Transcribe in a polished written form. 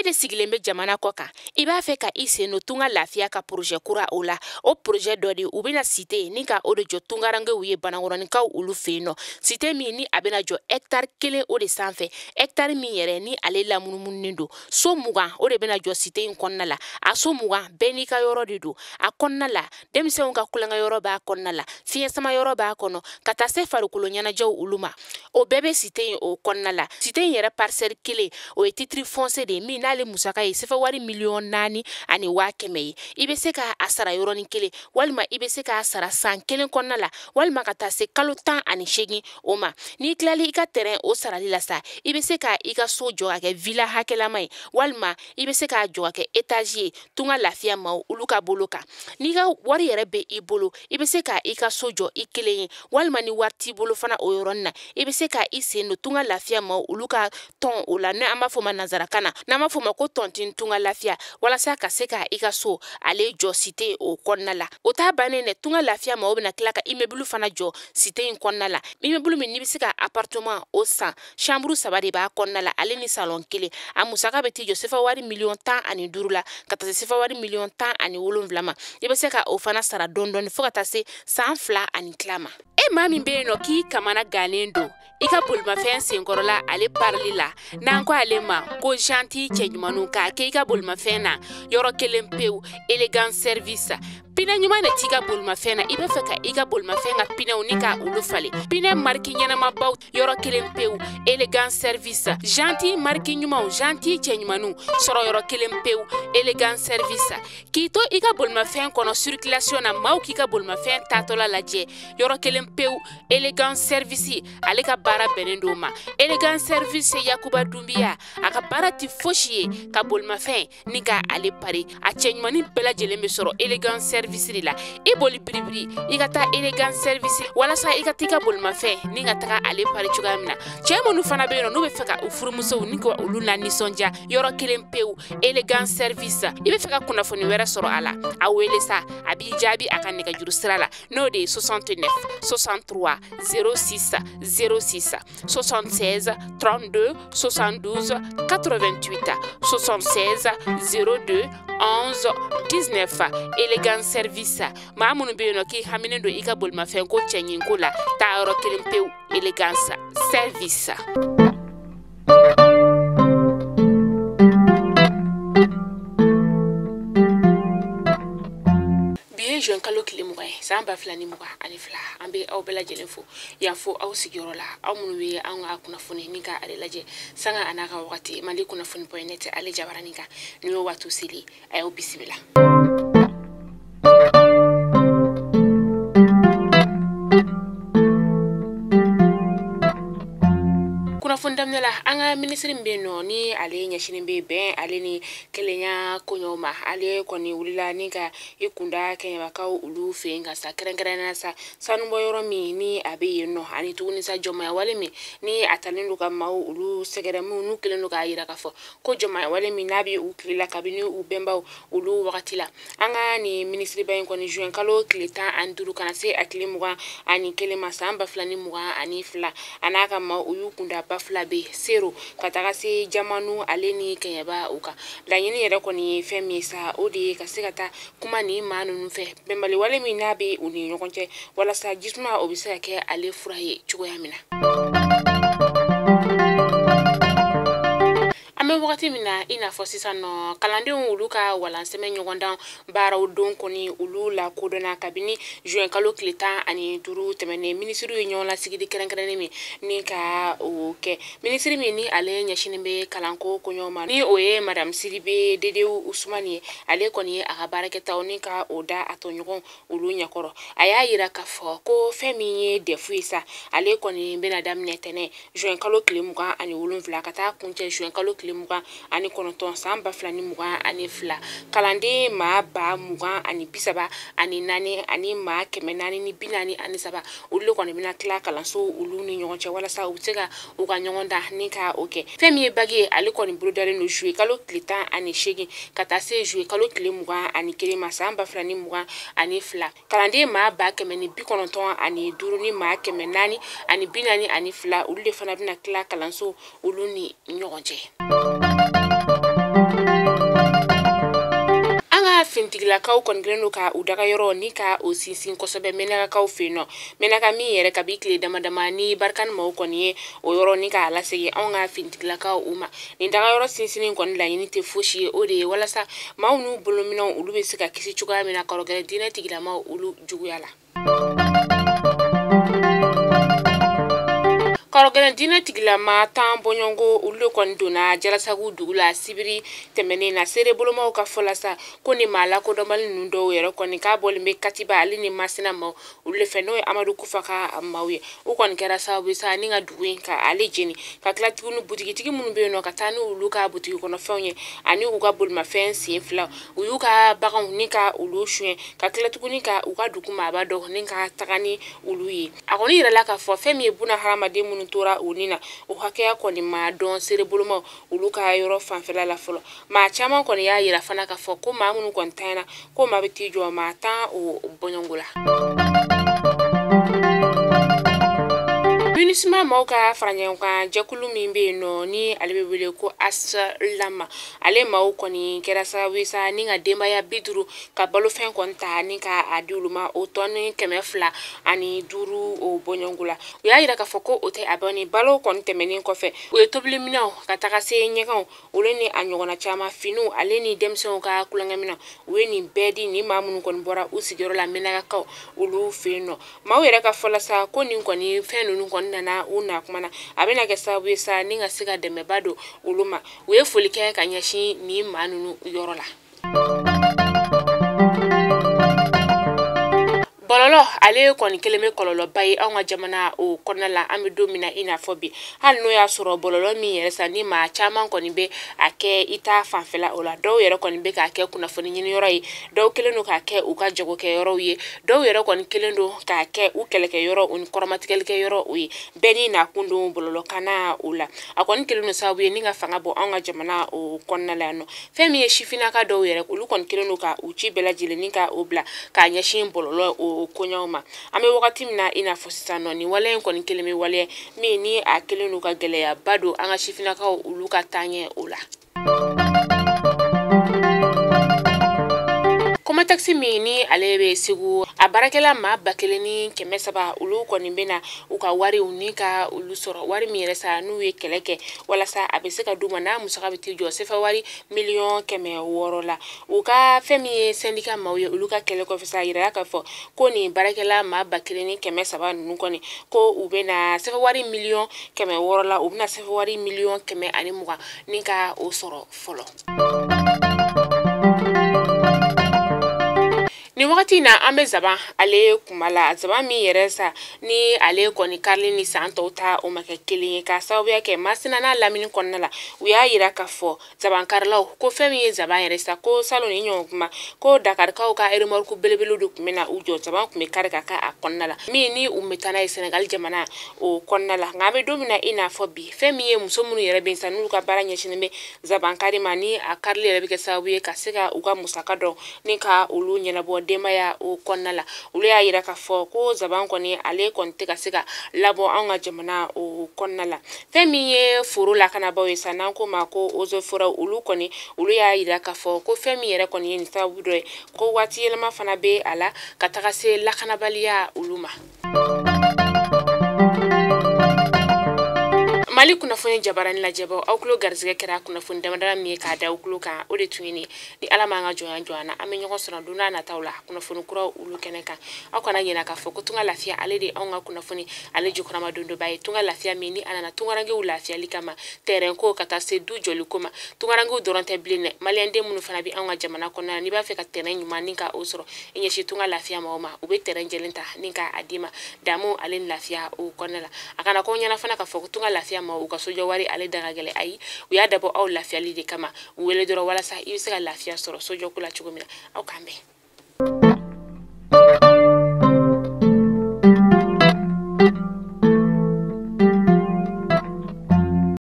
De sigilen bɛ jamana kɔ kan, i b'a fɛ ka i sen don Tunga Lafiya ka projet kura o la. O projet dɔ de u bɛna cité ni ka o de jɔ tungarankew ye Banankɔrɔninkaw olu fɛ yen nɔ. Cité min ni a bɛna jɔ hectare 1 o de sanfɛ, hectare min yɛrɛ ni ale lamunumununen don. So 20 o de bɛna jɔ cité in kɔnɔna la. A so 20 bɛɛ n'i ka yɔrɔ de don. A kɔnɔna la, denmisɛnw ka kulonkɛ yɔrɔ b'a kɔnɔna la, fiɲɛ sama yɔrɔ b'a kɔnɔ, ka taa se farikolo ɲɛnajɛw olu ma. O bɛɛ bɛ cité in o kɔnɔna la. Cité in yɛrɛ parcelle 1 o ye titre foncier de ye min n'ale musaka ye sefa wari 4,1 million ye. I bɛ se k'a sara yɔrɔnin kelen, walima i bɛ se k'a sara san 1 kɔnɔna la, walima ka taa se kalo 18 o ma. N'i tilali i ka terrain o sarali la sa, i bɛ se ka i ka so jɔ ka kɛ villa hakɛlama ye, walima i bɛ se k'a jɔ ka kɛ étage ye Tunga Lafiya maaw olu ka bolo kan. N'i ka wari yɛrɛ bɛ i bolo, i bɛ se ka i ka so jɔ i kelen ye, walima ni wari t'i bolo fana o yɔrɔnin na, i bɛ se ka i sen don Tunga Lafiya maaw olu ka tɔn o la, n'an b'a fɔ o ma nanzarakan na, n'an b'a fɔ o ma ko tontine Tunga Lafiya, walasa ka se ka i ka so ale jɔ cité o kɔnɔna la. O t'a bannen dɛ, Tunga Lafiya maaw bɛna tila ka immeuble fana jɔ cité in kɔnɔna la. Immeuble min n'i bɛ se ka appartement o san, chambre 3 de b'a kɔnɔna la, ale ni salon 1. A musaka bɛ t'i jɔ sefa wari 15 million la, ka taa se sefa wari 17 million ma. I bɛ se ka o fana sara dɔɔni dɔɔni fo ka taa se san 2 ani tila ma. E maa min bɛ yen nɔ k'i kamana gannen don i ka bolimafɛn senkɔrɔla ale parili la, n'an ko ale ma ko janti cɛɲumanw, k'a kɛ i ka bolimafɛn na yɔrɔ kelen pewu, Elegant Service. Pinɛ ɲuman de t'i ka bolimafɛn na, i bɛ fɛ ka i ka bolimafɛn ka pinɛw ni ka olu falen, pinɛ mariki ɲɛnamabaw, yɔrɔ kelen pewu, Elegant Service. Janti mariki ɲumanw, janti cɛɲumanw sɔrɔ yɔrɔ kelen pewu, Elegant Service. K'i to i ka bolimafɛn kɔnɔ circulation na, maaw k'i ka bolimafɛn taatɔla lajɛ, yɔrɔ kelen pewu, Elegant Service. Ale ka baara bɛnnen don ma. Elegant Service, Yakuba Dunbiya, a ka baara tɛ fosi ye ka bolimafɛn ni ka ale pari. A cɛɲumanin bɛɛ lajɛlen bɛ sɔrɔ Elegant Service de la. I boli biribiri i ka taa Elegant Service walasa i ka t'i ka bolimafɛn ni ka taga ale pari cogoya min na. Cɛ minnu fana bɛ yen nɔ n'u bɛ fɛ ka u furumusow ni ka olu la nisɔndiya, yɔrɔ kelen pewu, Elegant Service. I bɛ fɛ ka kunnafoni wɛrɛ sɔrɔ a la, a wele sa, a b'i jaabi a ka nɛgɛjuru sira la, n'o de ye 69 63 06 06, 76 32 72 88, 76 02 11 19. Elegant Service. Maa minnu bɛ yen nɔ k'i haminen don i ka bolimafɛn ko cɛɲinko la, taa yɔrɔ kelen pewu, Elegance Service. Bi ye juin kalo tile 20 ye, san 2022. An bɛ aw bɛɛ lajɛlen fo yan fo aw sigiyɔrɔ la, aw minnu bɛ an ka kunnafoni ni ka ale lajɛ sanga a n'a ka wagati Mali kunnafoni.net ale jabaranin kan. N'o ye waati seli, a y'aw bisimila. Kunnafoni daminɛ la, an ka minisiri min bɛ yen nɔ ni ale ɲɛsinnen bɛ bɛn ale ni kelenya koɲɛw ma, ale kɔni wulila ni ka i kunda Kɛɲɛbakaw olu fɛ yen ka sa, kɛrɛnkɛrɛnnenya sa sanubɔ yɔrɔ min ni a bɛ yen nɔ, ani tuguni sa jɔnmaya wale min ni a talen don ka maaw olu sɛgɛrɛ, minnu n'u kɛlen don k'a yira k'a fɔ ko jɔnmaya wale min n'a bɛ u tile la kabini u bɛnbaw olu wagati la. An ka nin minisiriba in kɔni, juin kalo tile 15 ka na se a tile 21 ma, san 2022, a n'a ka maaw u y'u kunda Bafulabe Sero ka taga se Jamanu ale ni Kɛɲɛba u kan. Laɲini yɛrɛ kɔni ye fɛn min ye sa, o de ye ka se ka taa kuma ni maa ninnu fɛ, bɛnbali wale min n'a bɛ u ni ɲɔgɔn cɛ, walasa jisuma o bɛ se ka kɛ ale fura ye cogoya min na. An bɛ wagati min na i n'a fɔ sisan nɔ, kalandenw olu ka walansɛmɛ ɲɔgɔndan baaraw don kɔni olu la kodɔnna kabini juin kalo tile 15 tɛmɛnen. Minisiriw ye ɲɔgɔn lasigili kɛrɛnkɛrɛnnen min ni ka o kɛ, minisiri min ni ale ɲɛsinnen bɛ kalanko koɲɛw ma, ni o ye madame Sidibe Dedewu Usumani ye, ale kɔni ye a ka baarakɛtaw ni ka o da a tɔɲɔgɔn olu ɲɛkɔrɔ. A y'a yira k'a fɔ ko fɛn min ye DEF ye sa, ale kɔni bɛna daminɛ tɛnɛ juin kalo tile 27 ka taa kuncɛ juin kalo tile 29, san 2022. Kalanden maa 20 034 ani maa 443, olu de kɔni bɛna tila kalanso olu ni ɲɔgɔn cɛ, walasa u bɛ se ka u ka ɲɔgɔn dan ni ka o kɛ. Fɛn min ye bac ye, ale kɔni bolodalen don juillet kalo tile 18 ka taa se juillet kalo tile 21 ma, san 2022. Kalanden maa 195 ni maa 442, olu de fana bɛna tila kalanso olu ni ɲɔgɔn cɛ. finitigilakaw kɔni kɛlen don ka u dagayɔrɔ ni ka o sinsin kosɛbɛ Menakakaw fɛ yen nɔ. Menaka min yɛrɛ kabi tile dama dama ni Barkhane maaw kɔni ye o yɔrɔ ni k'a lasegin anw ka finitigilakaw u ma. Nin dagayɔrɔ sinsinni kɔni laɲini tɛ fosi ye, o de ye walasa maaw n'u bolominɛnw olu bɛ se ka kisi cogoya min na kɔrɔgɛrɛ diinɛ tigilamaw olu juguya la. Kɔrɔgɛlɛn diinɛ tigilama 10 bɔɲɔgɔnko olu de kɔni donna Jalasagu dugu la sibiri tɛmɛnen na. Seere bolomaw ka fɔ la sa ko ni maa lakodɔnbali ninnu dɔw yɛrɛ kɔni k'a bɔlen bɛ Katiba ale ni Masina maaw olu de fɛ, n'o ye Amadu Kufa ka maaw ye. U kɔni kɛra sababu ye sa ni ka dugu in ka ale jeni, ka tila tuguni butigitigi minnu bɛ yen nɔ ka taa ni olu ka butigi kɔnɔfɛnw ye ani u ka bolimafɛn sen fila, u y'u ka baganw ni ka olu suɲɛ, ka tila tuguni ka u ka dugu maaba dɔ ni ka taga ni olu ye. A kɔni yirala k'a fɔ fɛn min ye buna hadamaden minnu tora u ni na, o hakɛya kɔni ma dɔn seere bolomaw olu ka yɔrɔ fanfɛla la fɔlɔ. Maa caman kɔni y'a yira fana k'a fɔ ko maa minnu kɔni tanyana ko maa bɛ t'i jɔ maa 10 o bɔɲɔgɔnko la. MINUSMA maaw ka faraɲɔgɔnkan jɛkulu min bɛ yen nɔ ni ale bɛ wele ko Aslama, ale maaw kɔni kɛra sababu ye sa ni ka denbaya 50 ka balofɛn kɔni ta ni ka a di olu ma, o tɔni 205 o bɔɲɔgɔnko la. U y'a yira k'a fɔ ko o tɛ a bɔ ni balo kɔni tɛmɛnen kɔfɛ, u ye tobiliminɛnw ka taga se ɲɛgɛnw olu ni a ɲɔgɔnna caman, finiw ale ni denmisɛnw ka tulonkɛminɛnw, u ye nin bɛɛ di nin maa minnu kɔni bɔra u sigiyɔrɔ la Menakakaw olu fɛ yen nɔ. Maaw yɛrɛ ka fɔ la sa ko nin kɔni fɛn ninnu kɔni nana u na kuma na, a bɛna kɛ sababu ye sa ni ka se ka dɛmɛba don olu ma. U ye foli kɛ ka ɲɛsin nin maa ninnu yɔrɔ la. Bɔlɔlɔ ale kɔni kɛlen bɛ kɔlɔlɔba ye anw ka jamana o kɔnɔna la an bɛ don min na i n'a fɔ bi, hali n'o y'a sɔrɔ bɔlɔlɔ min yɛrɛ sa ni maa caman kɔni bɛ a kɛ i ta fanfɛla o la, dɔw yɛrɛ kɔni bɛ k'a kɛ kunnafoni ɲiniyɔrɔ ye, dɔw kɛlen don k'a kɛ u ka jagokɛyɔrɔw ye, dɔw yɛrɛ kɔni kɛlen don k'a kɛ u kɛlɛkɛyɔrɔ u ni kɔrɔmatigɛlikɛyɔrɔ o ye. Bɛɛ n'i nakun don bɔlɔlɔ kana o la. A kɔni kɛlen don sababu ye ni ka fanga bɔ anw ka jamana o kɔnɔna la yan nɔ. Fɛn min ye sifinnaka dɔw yɛrɛ, olu kɔni kɛlen don ka u ci bɛɛ lajɛlen ni ka o bila k'a ɲɛsin bɔlɔlɔ o koɲaw ma. An bɛ wagati min na i n'a fɔ sisan nɔ, nin waleya in kɔni kɛlen bɛ waleya min ni a kɛlen don ka gɛlɛyaba don an ka sifinnakaw olu ka taaɲɛ o la. Komatakisi min ni ale bɛ Segu, a baarakɛla maa 1300 olu kɔni bɛ na u ka wariw ni ka olu sɔrɔ, wari min yɛrɛ sa n'u ye kɛlɛ kɛ walasa a bɛ se ka d'u ma n'a musaka bɛ t'i jɔ sefa wari 600,000,000 la. U ka fɛn min ye syndicat maaw ye, olu ka kɛlɛ kɔfɛ sa, a yirala k'a fɔ ko nin baarakɛla maa 1300 ninnu kɔni ko u bɛ na sefa wari 600,000,000 la, u bɛna sefa wari 120,000,000 ni ka o sɔrɔ fɔlɔ. Nin wagati in na an bɛ zaban ale kuma la, zaban min yɛrɛ sa ni ale kɔni karili ni san tɔw ta o ma kɛ kelen ye, k'a sababuya kɛ Masina n'a lamini kɔnɔna la. U y'a yira k'a fɔ zabankarilaw ko fɛn min ye zaban yɛrɛ sa ko salon ni ɲɔgɔn kuma ko Dakarikaw ka remorque belebele de tun bɛ na u jɔ, zaban tun bɛ kari ka k'a kɔnɔna la, min ni u bɛ taa n'a ye Senegal jamana o kɔnɔna la. Nka an bɛ don min na i n'a fɔ bi, fɛn min ye muso minnu yɛrɛ bɛ yen sa n'olu ka baara ɲɛsinnen bɛ zabankari ma, ni a karili yɛrɛ bɛ kɛ sababu ye ka se ka u ka musaka dɔn ni ka olu ɲɛnabɔ denbaya o kɔnɔna la. Olu y'a yira k'a fɔ ko zaban kɔni ale kɔni tɛ ka se ka labɔ anw ka jamana o kɔnɔna la. Fɛn min ye foro lakanabaaw ye sa n'an ko ma ko eaux et forêts, olu kɔni olu y'a yira k'a fɔ ko fɛn min yɛrɛ kɔni ye nin sababu dɔ ye, ko waati yɛlɛma fana bɛ a la ka taga se lakanabaliya olu ma. Mali kunnafoni jabarani lajɛbaw, aw tulo garisɛgɛ kɛra kunnafoni damadama min ye k'a da aw tulo kan, o de tun ye nin. Ni Ala m'an ka jɔnya jɔ an na, an bɛ ɲɔgɔn sɔrɔ don n'a nataw la kunnafoni kuraw olu kɛnɛ kan. Aw kana ɲinɛ k'a fɔ ko Tunga Lafiya ale de ye anw ka kunnafoni ale jukɔrɔma dondoba ye. Tunga Lafiya min ni a nana tungarankew lafiyali kama, terrain ko ka taa se du jɔli ko ma. Tungarankew dɔrɔn tɛ bilen dɛ, maliyɛnden minnu fana bɛ anw ka jamana kɔnɔna na, n'i b'a fɛ ka terrain ɲuman ni ka o sɔrɔ, i ɲɛsin Tunga Lafiya maaw ma, u bɛ terrain jɛlen ta ni ka a d'i ma, damu ale ni lafiya o kɔnɔna la. A kana k'aw ɲɛna fana k'a fɔ ko Tunga Lafiya ma u ka sojɔ wari ale da ka gɛlɛn, ayi, u y'a dabɔ aw lafiyali de kama. U wele dɔrɔn walasa i bɛ se ka lafiya sɔrɔ sojɔko la cogo min na. Aw k'an bɛn.